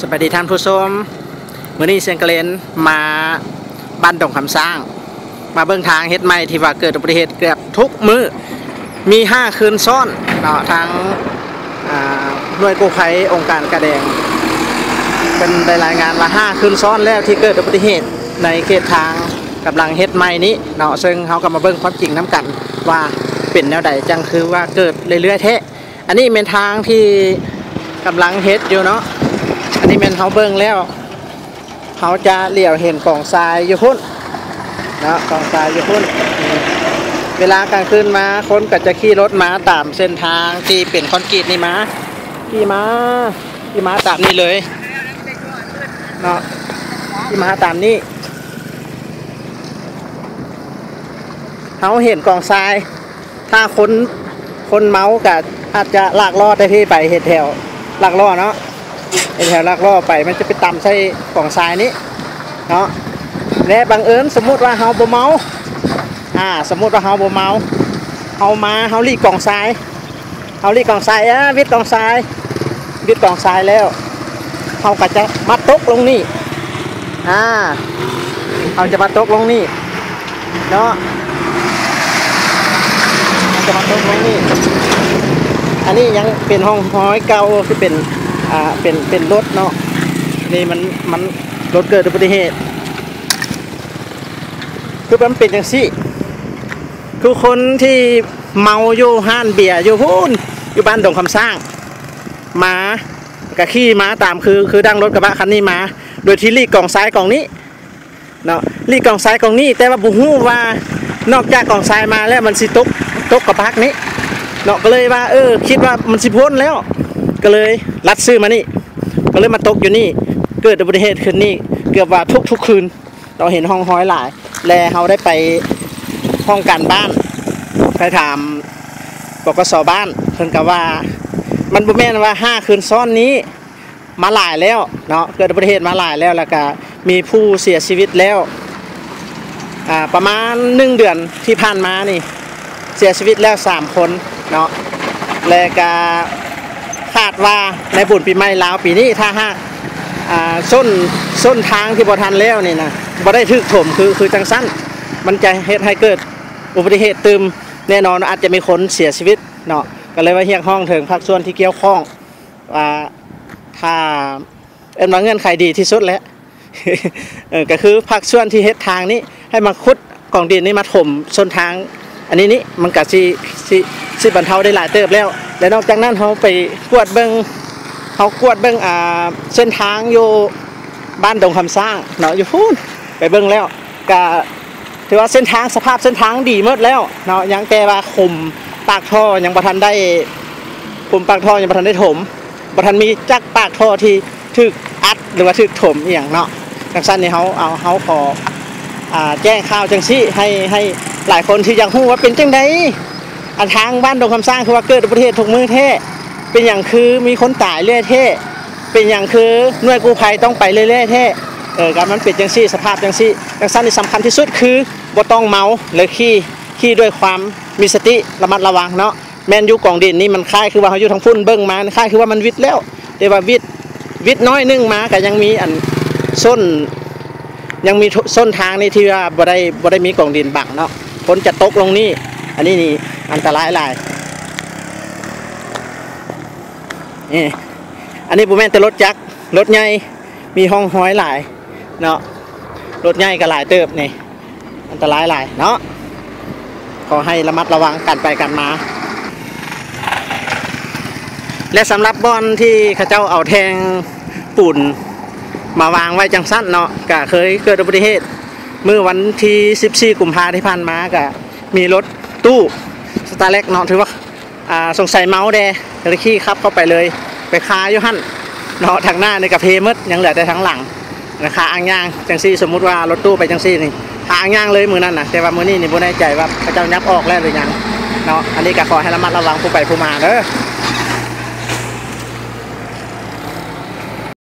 ສະບາຍດີທ່ານຜູ້ຊົມ, ມື້ນີ້ຊຽງກະເລນມາບ້ານດົງຄຳຊ້າງ ມາເບິ່ງທາງເຮັດໃໝ່ທີ່ວ່າເກີດອຸບັດຕິເຫດເກືອບທຸກມື້ ມີຫ້າຄືນຊ້ອນເນາະ. ທາງ ອາ ໜ່ວຍກູ້ໄພອົງການກາແດງ ເພິ່ນໄດ້ລາຍງານວ່າຫ້າຄືນຊ້ອນແລ້ວທີ່ເກີດອຸບັດຕິເຫດໃນເຂດທາງກຳລັງເຮັດໃໝ່ນີ້ເນາະ, ເຊິ່ງເຮົາກໍມາເບິ່ງຄວາມຈິງນຳກັນວ່າເປັນແນວໃດ ຈັ່ງຄືວ່າເກີດເລື້ອຍໆແທ້. ອັນນີ້ແມ່ນທາງທີ່ກຳລັງເຮັດຢູ່ເນາະ, ອັນນີ້ແມ່ນເຮົາເບິ່ງແລ້ວ ເຮົາຈະຫຼຽວເຫັນກອງຊາຍຢູ່ພຸ້ນເນາະ, ກອງຊາຍຢູ່ພຸ້ນ. ເວລາກາງຄືນມາ ຄົນກໍຈະຂີ່ລົດມາຕາມເສັ້ນທາງທີ່ເປັນຄອນກຣີດນີ້ມາ, ຂີ່ມາ ຂີ່ມາຕາມນີ້ເລີຍເນາະ, ຂີ່ມາຕາມນີ້ ເຮົາເຫັນກອງຊາຍ. ຖ້າຄົນ ຄົນເມົາກະອາດຈະລາກລໍ້ແຕ່ພີ້ໄປ ເຮັດແຖວລາກລໍ້ເນາະ, ເຮັດແຖວລາກລໍ້ໄປ ມັນຈະໄປຕຳໃສ່ກອງຊາຍນີ້ເນາະ. ແລະ ບັງເອີນສົມມຸດວ່າເຮົາບໍ່ເມົາ ອາ ສົມມຸດວ່າເຮົາບໍ່ເມົາ ເຮົາມາ ເຮົາຫຼີກກອງຊາຍ ເຮົາຫຼີກກອງຊາຍ ອາ ວິດກອງຊາຍ ວິດກອງຊາຍແລ້ວ ເຮົາກໍຈະມາຕົກລົງນີ້ ອາ ເຮົາຈະມາຕົກລົງນີ້ເນາະ, ເຮົາຈະມາຕົກລົງນີ້. ອັນນີ້ຍັງເປັນຮ່ອງຮອຍເກົ່າ ຄືເປັນ ອາ ເປັນ ເປັນລົດເນາະ, ນີ້ມັນ ມັນລົດເກີດອຸບັດຕິເຫດ ຄືມັນເປັນຈັ່ງຊີ້. ຄືຄົນທີ່ເມົາຢູ່ຮ້ານເບຍຢູ່ພຸ້ນ ຢູ່ບ້ານດົງຄຳຊ້າງ ມາ ກະຂີ່ມາຕາມ ຄື ຄືດັ່ງລົດກະບະຄັນນີ້ມາ ໂດຍທີ່ຫຼີກກອງຊາຍກອງນີ້ເນາະ, ຫຼີກກອງຊາຍກອງນີ້ ແຕ່ວ່າບໍ່ຮູ້ວ່ານອກຈາກກອງຊາຍມາແລ້ວ ມັນຊິຕົກ ຕົກກະບະນີ້ເນາະ. ກໍເລີຍວ່າ ເອີ ຄິດວ່າມັນຊິພົ້ນແລ້ວ ກໍເລີຍລັດຊື່ມານີ້ ກໍເລີຍມາຕົກຢູ່ນີ້ ເກີດອຸບັດຕິເຫດຂຶ້ນນີ້ເກືອບວ່າທຸກໆຄືນ. ເຮົາເຫັນຮ່ອງຮອຍຫຼາຍ ແລະ ເຮົາໄດ້ໄປຫ້ອງການບ້ານ ໄປຖາມ ປກສ ບ້ານ ເພິ່ນກໍວ່າ ມັນບໍ່ແມ່ນວ່າຫ້າຄືນຊ້ອນນີ້ ມາຫຼາຍແລ້ວເນາະ, ເກີດອຸບັດຕິເຫດມາຫຼາຍແລ້ວ ແລ້ວກໍມີຜູ້ເສຍຊີວິດແລ້ວ ອາ ປະມານໜຶ່ງເດືອນທີ່ຜ່ານມານີ້ ເສຍຊີວິດແລ້ວສາມຄົນເນາະ, ແລະກະຄາດວ່າໃນບຸນປີໃໝ່ລາວປີນີ້ ຖ້າຫາກ ອາ ສົ້ນ ສົ້ນທາງທີ່ບໍ່ທັນແລ້ວນີ້ນະ ບໍ່ໄດ້ຖືກຖົມ ຄື ຄືຈັ່ງຊັ້ນ ມັນຈະເຮັດໃຫ້ເກີດອຸບັດຕິເຫດຕື່ມ ແນ່ນອນອາດຈະມີຄົນເສຍຊີວິດເນາະ. ກໍເລີຍວ່າຮຽກຮ້ອງເຖິງພາກສ່ວນທີ່ກ່ຽວຂ້ອງວ່າ ຖ້າ ເອີ້ນວ່າເງື່ອນໄຂດີທີ່ສຸດແຫຼະ ເອີ ກໍຄືພາກສ່ວນທີ່ເຮັດທາງນີ້ ໃຫ້ມາຂຸດກອງດິນນີ້ມາຖົມສົ້ນທາງ ອັນນີ້ນີ້ ມັນກະຊິ ຊິ ຊິບັນເທົາໄດ້ຫຼາຍເຕີບແລ້ວ. ແລະ ນອກຈາກນັ້ນ ເຮົາໄປກວດເບິ່ງ ເຮົາກວດເບິ່ງ ອ່າ ເສັ້ນທາງຢູ່ບ້ານດົງຄຳຊ້າງເນາະ ຢູ່ພຸ້ນ ໄປເບິ່ງແລ້ວ ກະ ຖືວ່າເສັ້ນທາງ ສະພາບເສັ້ນທາງດີໝົດແລ້ວເນາະ, ຍັງແຕ່ວ່າຂຸມປາກທໍ່ຍັງບໍ່ທັນໄດ້ ຂຸມປາກທໍ່ຍັງບໍ່ທັນໄດ້ຖົມ, ບໍ່ທັນມີຈັກປາກທໍ່ທີ່ຖືກອັດ ຫຼືວ່າຖືກຖົມອີ່ຫຍັງເນາະ. ຈັ່ງຊັ້ນນີ້ເຮົາເອົາ ເຮົາຂໍ ອາ ແຈ້ງຂ່າວຈັ່ງຊີ້ ໃຫ້ ໃຫ້ຫຼາຍຄົນທີ່ຢາກຮູ້ວ່າເປັນຈັ່ງໃດ ອັນທາງບ້ານດົງຄຳຊ້າງ ຄືວ່າເກີດອຸບັດຕິເຫດທຸກມື້ແທ້, ເປັນຫຍັງຄືມີຄົນຕາຍເລື້ອຍແທ້? ເປັນຫຍັງຄືໜ່ວຍກູ້ໄພຕ້ອງໄປເລື້ອຍແທ້? ເອີ ກໍມັນເປັນຈັ່ງຊີ້ ສະພາບຈັ່ງຊີ້. ຈັ່ງຊັ້ນນີ້ສຳຄັນທີ່ສຸດຄືບໍ່ຕ້ອງເມົາ ແລະ ຂີ່ ຂີ່ດ້ວຍຄວາມມີສະຕິ ລະມັດລະວັງເນາະ. ແມ່ນຢູ່ກອງດິນນີ້ ມັນຄ້າຍຄືວ່າເຮົາຢູ່ທາງພຸ້ນເບິ່ງມາ ຄ້າຍຄືວ່າມັນວິດແລ້ວ, ແຕ່ວ່າວິດ ວິດໜ້ອຍໜຶ່ງມາ ກໍຍັງມີອັນສົ້ນ ຍັງມີ ໂທ ສົ້ນທາງນີ້ທີ່ວ່າບໍ່ໄດ້ ບໍ່ໄດ້ມີກອງດິນບັງເນາະ, ຄົນຈະຕົກລົງນີ້. ອັນນີ້ນີ້ອັນຕະລາຍຫຼາຍ. ນີ້ ອັນນີ້ບໍ່ແມ່ນແຕ່ລົດຈັກ ລົດໃຫຍ່ມີຮ່ອງຮອຍຫຼາຍເນາະ, ລົດໃຫຍ່ກໍຫຼາຍເຕີບນີ້ ອັນຕະລາຍຫຼາຍເນາະ. ຂໍໃຫ້ລະມັດລະວັງການໄປການມາ. ແລະ ສຳລັບບ່ອນທີ່ເຂົາເຈົ້າເອົາແທ່ງປູນມາວາງໄວ້ຈັ່ງຊັ້ນເນາະ ກໍເຄີຍເກີດອຸບັດຕິເຫດ ມື້ວັນທີສິບສີ່ ກຸມພາທີ່ຜ່ານມາ ກໍມີລົດຕູ້ສະຕາເລັກເນາະ ຖືວ່າ ອ່າ ສົງໄສເມົາແດ່ ກໍເລີຍຂີ່ຂັບເຂົ້າໄປເລີຍ ໄປຄາຢູ່ຫັ້ນເນາະ. ທາງໜ້ານີ້ກໍເພໝົດ ຍັງເຫຼືອແຕ່ທາງຫຼັງ ແລະ ຄາອ່າງຍ່າງຈັ່ງຊີ້. ສົມມຸດວ່າລົດຕູ້ໄປຈັ່ງຊີ້ນີ້ ຄາອ່າງຍ່າງເລີຍມື້ນັ້ນນະ, ແຕ່ວ່າມື້ນີ້ນີ້ບໍ່ແນ່ໃຈວ່າເຂົາເຈົ້າຍັບອອກແລ້ວຫຼືຍັງເນາະ. ອັນນີ້ກໍຂໍໃຫ້ລະມັດລະວັງຜູ້ໄປຜູ້ມາເດີ.